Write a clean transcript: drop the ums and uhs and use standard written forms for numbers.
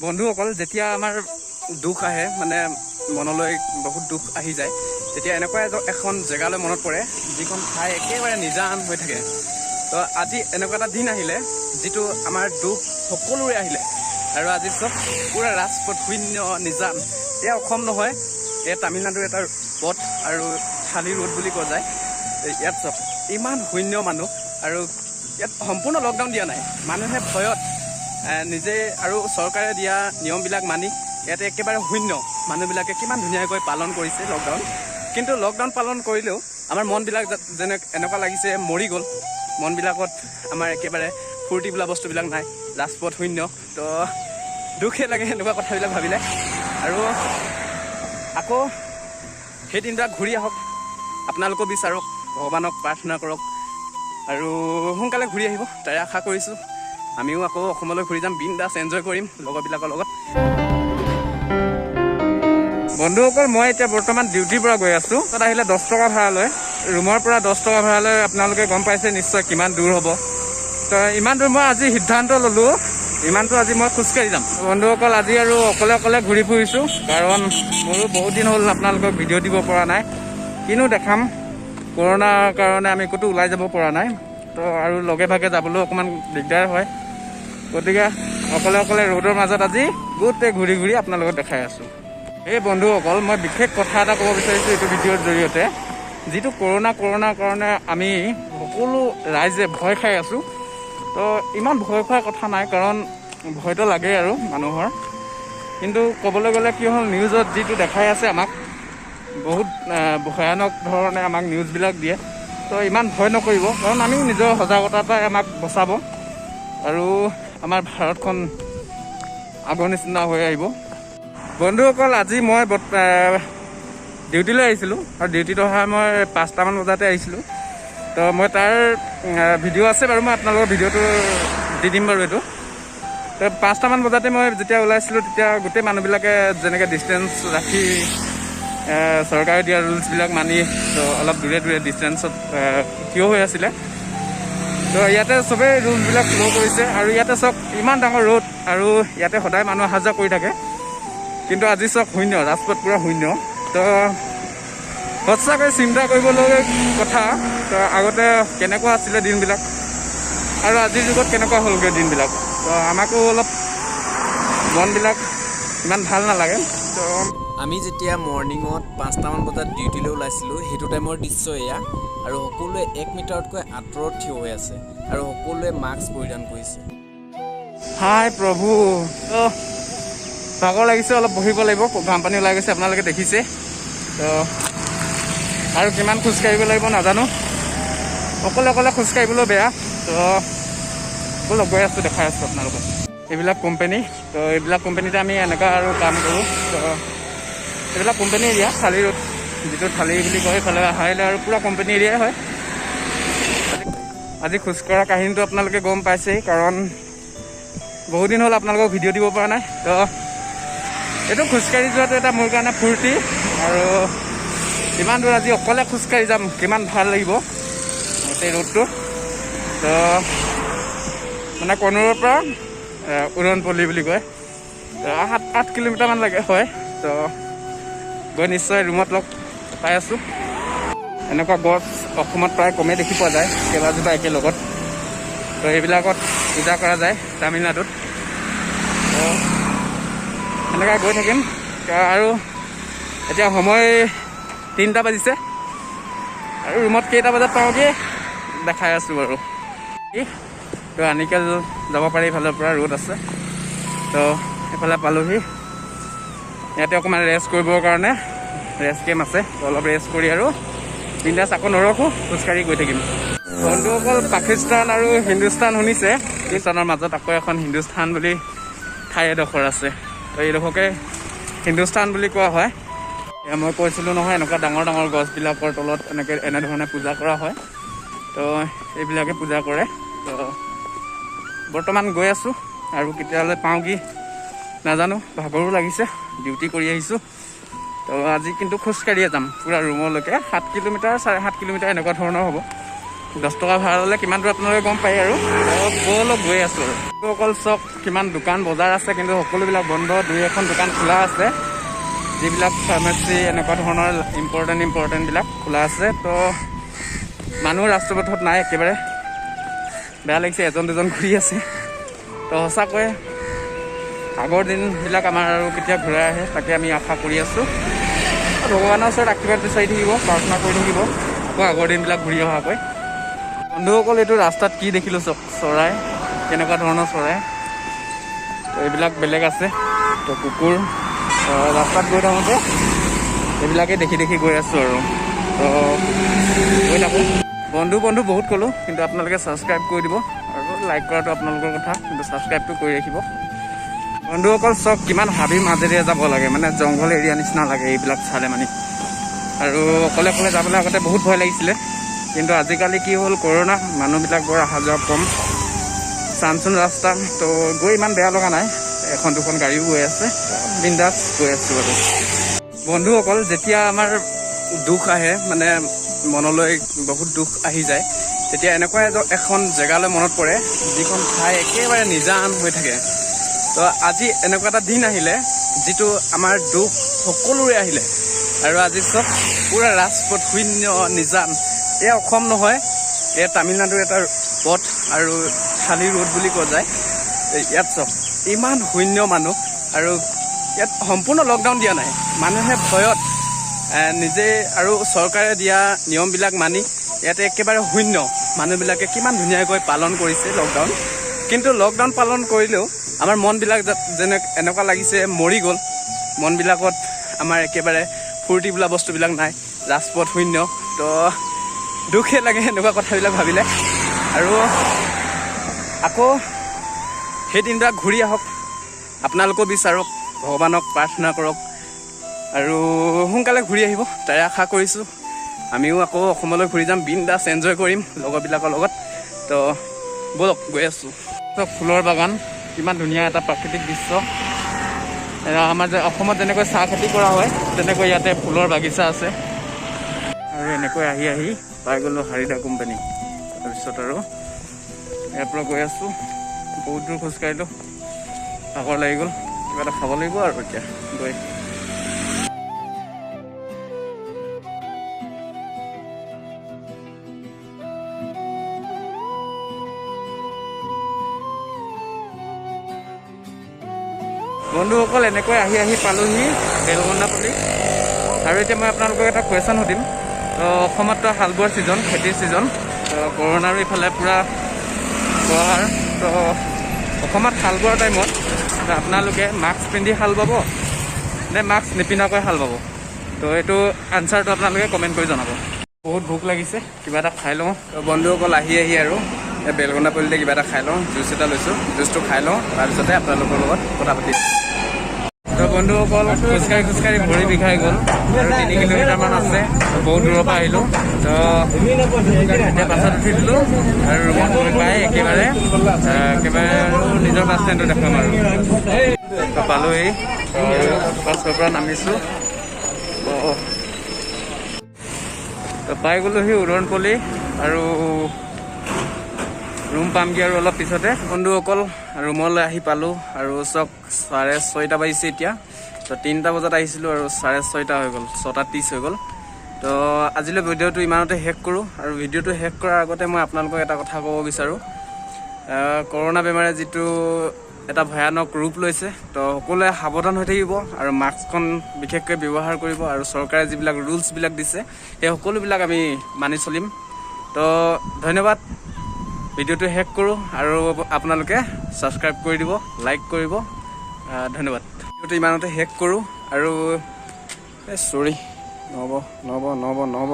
বন্ধুসকল, যেতিয়া আমাৰ দুখ আহে, মানে মনলৈ বহুত দুখ আহি যায়, তেতিয়া এনেকুৱা এখন জেগালৈ মনত পৰে যিখন ঠাই একেবাৰে নিজান হৈ থাকে। তো আজি এনেকুৱা এটা দিন আহিলে যিটো আমাৰ দুখ সকলোৰে আহিলে আৰু আজি চব পূৰা ৰাজপথ শূন্য, নিজান। এয়া অসম নহয়, এয়া তামিলনাডুৰ এটা পথ আৰু থালি ৰোড বুলি কোৱা যায়। ইয়াত চব ইমান শূন্য মানুহ আৰু ইয়াত সম্পূৰ্ণ লকডাউন দিয়া নাই। মানুহে ভয়ত নিজে আৰু চৰকাৰে দিয়া নিয়মবিলাক মানি ইয়াতে একেবাৰে শূন্য। মানুহবিলাকে কিমান ধুনীয়াকৈ পালন কৰিছে লকডাউন। কিন্তু লকডাউন পালন কৰিলেও আমাৰ মনবিলাক যেনে এনেকুৱা লাগিছে মৰি গ'ল। মনবিলাকত আমাৰ একেবাৰে ফূৰ্তি বোলা বস্তুবিলাক নাই। ৰাজপথ শূন্য, তো দুখে লাগে এনেকুৱা কথাবিলাক ভাবিলে। আৰু আকৌ সেই দিনবিলাক ঘূৰি আহক, আপোনালোকেও বিচাৰক, ভগৱানক প্ৰাৰ্থনা কৰক আৰু সোনকালে ঘূৰি আহিব তাৰে আশা কৰিছোঁ। আমিও আকৌ অসমলৈ ঘূৰি যাম, বিন্দাছ এনজয় কৰিম লগৰবিলাকৰ লগত। বন্ধুসকল, মই এতিয়া বৰ্তমান ডিউটিৰ পৰা গৈ আছোঁ। তাত আহিলে 10 টকা ভাড়া লয়। ৰুমৰ পৰা 10 টকা ভাড়া লয়। আপোনালোকে গম পাইছে নিশ্চয় কিমান দূৰ হ'ব। তো ইমান দূৰ মই আজি সিদ্ধান্ত ল'লোঁ, ইমানটো আজি মই খোজকাঢ়ি যাম। বন্ধুসকল, আজি আৰু অকলে অকলে ঘূৰি ফুৰিছোঁ, কাৰণ মোৰো বহুত দিন হ'ল আপোনালোকক ভিডিঅ' দিব পৰা নাই। কিনো দেখাম, কৰোণাৰ কাৰণে আমি ক'তো ওলাই যাব পৰা নাই। তো আৰু লগে ভাগে যাবলৈও অকণমান দিগদাৰ হয়। গতিকে অকলে অকলে ৰ'দৰ মাজত আজি গোটেই ঘূৰি ঘূৰি আপোনালোকক দেখাই আছোঁ। এই বন্ধুসকল, মই বিশেষ কথা এটা ক'ব বিচাৰিছোঁ এইটো ভিডিঅ'ৰ জৰিয়তে। যিটো কৰোণাৰ কাৰণে আমি সকলো ৰাইজে ভয় খাই আছোঁ, তো ইমান ভয় খোৱাৰ কথা নাই, কাৰণ ভয়টো লাগেই আৰু মানুহৰ। কিন্তু ক'বলৈ গ'লে কি হ'ল, নিউজত যিটো দেখাই আছে আমাক বহুত ভয়ানক ধৰণে আমাক নিউজবিলাক দিয়ে। তো ইমান ভয় নকৰিব, কাৰণ আমি নিজৰ সজাগতাই আমাক বচাব আৰু আমাৰ ভাৰতখন আগৰ নিচিনা হৈ আহিব। বন্ধুসকল, আজি মই ডিউটিলৈ আহিছিলোঁ আৰু ডিউটিত অহা মই 5টামান বজাতে আহিছিলোঁ। তো মই তাৰ ভিডিঅ' আছে বাৰু, মই আপোনালোকৰ ভিডিঅ'টো দি দিম বাৰু এইটো। তো 5টামান বজাতে মই যেতিয়া ওলাইছিলোঁ, তেতিয়া গোটেই মানুহবিলাকে যেনেকৈ ডিষ্টেঞ্চ ৰাখি চৰকাৰে দিয়া ৰুলছবিলাক মানি, তো অলপ দূৰে দূৰে ডিষ্টেঞ্চত থিয় হৈ আছিলে। তো ইয়াতে চবেই ৰুলছবিলাক ফ'ল' কৰিছে আৰু ইয়াতে চব ইমান ডাঙৰ ৰ'ড আৰু ইয়াতে সদায় মানুহ অহা যোৱা কৰি থাকে, কিন্তু আজি চব শূন্য, ৰাজপথ পূৰা শূন্য। তো সঁচাকৈ চিন্তা কৰিবলগীয়া কথা। তো আগতে কেনেকুৱা আছিলে দিনবিলাক আৰু আজিৰ যুগত কেনেকুৱা হ'লগৈ দিনবিলাক। তো আমাকো অলপ মনবিলাক ইমান ভাল নালাগে। তো আমি যেতিয়া মৰ্ণিঙত 5টামান বজাত ডিউটিলৈ ওলাইছিলোঁ, সেইটো টাইমৰ দৃশ্য এয়া। আৰু সকলোৱে 1 মিটাৰতকৈ আঁতৰত থিয় হৈ আছে আৰু সকলোৱে মাস্ক পৰিধান কৰিছে। হাই প্ৰভু! তো ভাগৰ লাগিছে, অলপ বহিব লাগিব। ঘাম পানী ওলাই গৈছে, আপোনালোকে দেখিছে। তো আৰু কিমান খোজকাঢ়িব লাগিব নাজানো। অকলে অকলে খোজকাঢ়িবলৈ বেয়া। তো ব'লক, গৈ আছোঁ, দেখাই আছোঁ আপোনালোকক। এইবিলাক কোম্পানী। তো এইবিলাক কোম্পানীতে আমি এনেকুৱা আৰু কাম কৰোঁ। তো এইবিলাক কোম্পানী এৰিয়া, থালি ৰোড যিটো থালি বুলি কয়, এইফালে আহিলে আৰু পূৰা কোম্পানী এৰিয়াই হয়। আজি খোজকঢ়া কাহিনীটো আপোনালোকে গম পাইছেই, কাৰণ বহুত দিন হ'ল আপোনালোকক ভিডিঅ' দিব পৰা নাই। তো এইটো খোজকাঢ়ি যোৱাটো এটা মোৰ কাৰণে ফূৰ্তি আৰু ইমান দূৰ আজি অকলে খোজকাঢ়ি যাম, কিমান ভাল লাগিব গোটেই ৰ'দটো। তো মানে কনুৰৰ পৰা উৰণপল্লী বুলি কয়, তো 7-8 কিলোমিটাৰমান লাগে হয়। তো গৈ নিশ্চয় ৰুমত লগ পাই আছোঁ। এনেকুৱা গছ অসমত প্ৰায় কমেই দেখি পোৱা যায়, কেইবাজোপা একেলগত। তো এইবিলাকত পূজা কৰা যায় তামিলনাডুত। তো এনেকৈ গৈ থাকিম। আৰু এতিয়া সময় 3টা বাজিছে আৰু ৰুমত কেইটা বজাত পাওঁগৈ দেখাই আছোঁ বাৰু। তো আনিকেল যাব পাৰি, ইফালৰ পৰা ৰোড আছে। তো সেইফালে পালোহি। ইয়াতে অকণমান ৰেষ্ট কৰিবৰ কাৰণে ৰেষ্ট কেম্প আছে। তো অলপ ৰেষ্ট কৰি আৰু বিন্দাছ আকৌ নৰখোঁ, খোজকাঢ়ি গৈ থাকিম। বন্ধুসকল, পাকিস্তান আৰু হিন্দুস্তান শুনিছে। পাকিস্তানৰ মাজত আকৌ এখন হিন্দুস্তান বুলি ঠাই এডোখৰ আছে। তো এইডোখৰকে হিন্দুস্তান বুলি কোৱা হয়। এয়া মই কৈছিলোঁ নহয়, এনেকুৱা ডাঙৰ ডাঙৰ গছবিলাকৰ তলত এনেকৈ এনেধৰণে পূজা কৰা হয়। তো এইবিলাকে পূজা কৰে। তো বৰ্তমান গৈ আছোঁ আৰু কেতিয়ালৈ পাওঁগৈ নাজানো। ভাগৰো লাগিছে, ডিউটি কৰি আহিছোঁ। তো আজি কিন্তু খোজকাঢ়িয়ে যাম পূৰা ৰুমলৈকে। 7 কিলোমিটাৰ, 7.5 কিলোমিটাৰ এনেকুৱা ধৰণৰ হ'ব। 10 টকা ভাড়া ল'লে কিমান দূৰ আপোনালোকে গম পায়। আৰু ব'লক, গৈ আছোঁ। আৰু অকল চব কিমান দোকান বজাৰ আছে, কিন্তু সকলোবিলাক বন্ধ। দুই এখন দোকান খোলা আছে, যিবিলাক ফাৰ্মাচী এনেকুৱা ধৰণৰ ইম্পৰ্টেণ্টবিলাক খোলা আছে। তো মানুহ ৰাস্তাপথত নাই, একেবাৰে বেয়া লাগিছে, এজন দুজন ঘূৰি আছে। তো সঁচাকৈ আগৰ দিনবিলাক আমাৰ আৰু কেতিয়া ঘূৰাই আহে, তাকে আমি আশা কৰি আছোঁ। ভগৱানৰ ওচৰত আশীৰ্বাদ বিচাৰি থাকিব, প্ৰাৰ্থনা কৰি থাকিব আকৌ আগৰ দিনবিলাক ঘূৰি অহাকৈ। বন্ধুসকল, এইটো ৰাস্তাত কি দেখিলোঁ চাওক, চৰাই, কেনেকুৱা ধৰণৰ চৰাই। তো এইবিলাক বেলেগ আছে। তো কুকুৰ, ৰাস্তাত গৈ থাকোঁতে এইবিলাকে দেখি দেখি গৈ আছোঁ আৰু। তো গৈ থাকোঁ। বন্ধু বন্ধু বহুত ক'লোঁ, কিন্তু আপোনালোকে ছাবস্ক্ৰাইব কৰি দিব আৰু লাইক কৰাটো আপোনালোকৰ কথা, কিন্তু ছাবস্ক্ৰাইবটো কৰি ৰাখিব। বন্ধুসকল, চাওক কিমান হাবিৰ মাজেৰে যাব লাগে, মানে জংঘল এৰিয়া নিচিনা লাগে এইবিলাক চালে মানে। আৰু অকলে অকলে যাবলৈ আগতে বহুত ভয় লাগিছিলে, কিন্তু আজিকালি কি হ'ল, কৰোণা, মানুহবিলাক বৰ অহা যোৱা কম, চানচুন ৰাস্তা, তো গৈ ইমান বেয়া লগা নাই। এখন দুখন গাড়ীও গৈ আছে, বিন্দাছ গৈ আছোঁ। আৰু বন্ধুসকল, যেতিয়া আমাৰ দুখ আহে, মানে মনলৈ বহুত দুখ আহি যায়, তেতিয়া এনেকুৱা এখন জেগালৈ মনত পৰে যিখন ঠাই একেবাৰে নিজান হৈ থাকে। তো আজি এনেকুৱা এটা দিন আহিলে যিটো আমাৰ দুখ সকলোৰে আহিলে। আৰু আজি চব পূৰা ৰাজপথ শূন্য, নিজান। এয়া অসম নহয়, এয়া তামিলনাডুৰ এটা পথ আৰু খালী ৰোড বুলি কোৱা যায়। ইয়াত চাওক ইমান শূন্য মানুহ। আৰু ইয়াত সম্পূৰ্ণ লকডাউন দিয়া নাই, মানুহে ভয়ত নিজে আৰু চৰকাৰে দিয়া নিয়মবিলাক মানি ইয়াতে একেবাৰে শূন্য। মানুহবিলাকে কিমান ধুনীয়াকৈ পালন কৰিছে লকডাউন। কিন্তু লকডাউন পালন কৰিলেও আমাৰ মনবিলাক যেনে এনেকুৱা লাগিছে মৰি গ'ল। মনবিলাকত আমাৰ একেবাৰে ফূৰ্তি বোলা বস্তুবিলাক নাই, ৰাজপথ শূন্য। তো দুখে লাগে এনেকুৱা কথাবিলাক ভাবিলে। আৰু আকৌ সেই দিনবিলাক ঘূৰি আহক, আপোনালোকেও বিচাৰক, ভগৱানক প্ৰাৰ্থনা কৰক আৰু সোনকালে ঘূৰি আহিব তাৰে আশা কৰিছোঁ। আমিও আকৌ অসমলৈ ঘূৰি যাম, বিন্দাছ এনজয় কৰিম লগৰবিলাকৰ লগত। তো ব'লক, গৈ আছোঁ। চব ফুলৰ বাগান, কিমান ধুনীয়া এটা প্ৰাকৃতিক দৃশ্য। এয়া আমাৰ যে অসমত যেনেকৈ চাহ খেতি কৰা হয়, তেনেকৈ ইয়াতে ফুলৰ বাগিচা আছে। আৰু এনেকৈ আহি আহি পাই গ'লোঁ হাৰিদা কোম্পানী। তাৰপিছত আৰু ইয়াৰ পৰা গৈ আছোঁ। বহুত দূৰ খোজকাঢ়িলোঁ, ভাগৰ লাগি গ'ল, কিবা এটা খাব লাগিব আৰু এতিয়া গৈ। বন্ধুসকল, এনেকৈ আহি আহি পালোহি বেলগন্দাপল্লী। আৰু এতিয়া মই আপোনালোকক এটা কুৱেশ্যন সুধিম। তো অসমততো হাল বোৱাৰ ছিজন, খেতিৰ ছিজন, তো কৰোণাৰো ইফালে পূৰা প্ৰহাৰ। তো অসমত হাল বোৱাৰ টাইমত আপোনালোকে মাস্ক পিন্ধি হাল বাব নে মাস্ক নিপিন্ধাকৈ হাল বাব? তো এইটো আনচাৰটো আপোনালোকে কমেণ্ট কৰি জনাব। বহুত ভোক লাগিছে, কিবা এটা খাই লওঁ। তো বন্ধুসকল, আহি আহি আৰু এই বেলগন্দাপল্লীতে কিবা এটা খাই লওঁ। জুচ এটা লৈছোঁ, জুচটো খাই লওঁ, তাৰপিছতে আপোনালোকৰ লগত কথা পাতিম। তো বন্ধুসকল, খোজকাঢ়ি খোজকাঢ়ি ভৰি বিষাই গ'ল আৰু 3 কিলোমিটাৰমান আছে। বহুত দূৰৰ পৰা আহিলোঁ। তো এতিয়া বাছত উঠি দিলোঁ আৰু ৰুমত গৈ পাই একেবাৰে আৰু নিজৰ বাছ ষ্টেণ্ডটো দেখাম। আৰু তো পালোহি, বাছৰ পৰা নামিছোঁ। তো পাই গ'লোহি উদৰণপল্লী আৰু ৰুম পামগৈ আৰু অলপ পিছতে। বন্ধুসকল, ৰুমলৈ আহি পালোঁ আৰু চাওক 6:30 বাজিছে এতিয়া। তো 3টা বজাত আহিছিলোঁ আৰু 6:30 হৈ গ'ল, 6:30 হৈ গ'ল। তো আজিলৈ ভিডিঅ'টো ইমানতে শেষ কৰোঁ। আৰু ভিডিঅ'টো শেষ কৰাৰ আগতে মই আপোনালোকক এটা কথা ক'ব বিচাৰোঁ। কৰোণা বেমাৰে যিটো এটা ভয়ানক ৰূপ লৈছে, তো সকলোৱে সাৱধান হৈ থাকিব আৰু মাস্কখন বিশেষকৈ ব্যৱহাৰ কৰিব আৰু চৰকাৰে যিবিলাক ৰুলছবিলাক দিছে, সেই সকলোবিলাক আমি মানি চলিম। তো ধন্যবাদ, ভিডিঅ'টো শেষ কৰোঁ আৰু আপোনালোকে ছাবস্ক্ৰাইব কৰি দিব, লাইক কৰিব। ধন্যবাদ। ভিডিঅ'টো ইমানতে শেষ কৰোঁ আৰু এই চৰি, নহ'ব, নহ'ব, নহ'ব, নহ'ব।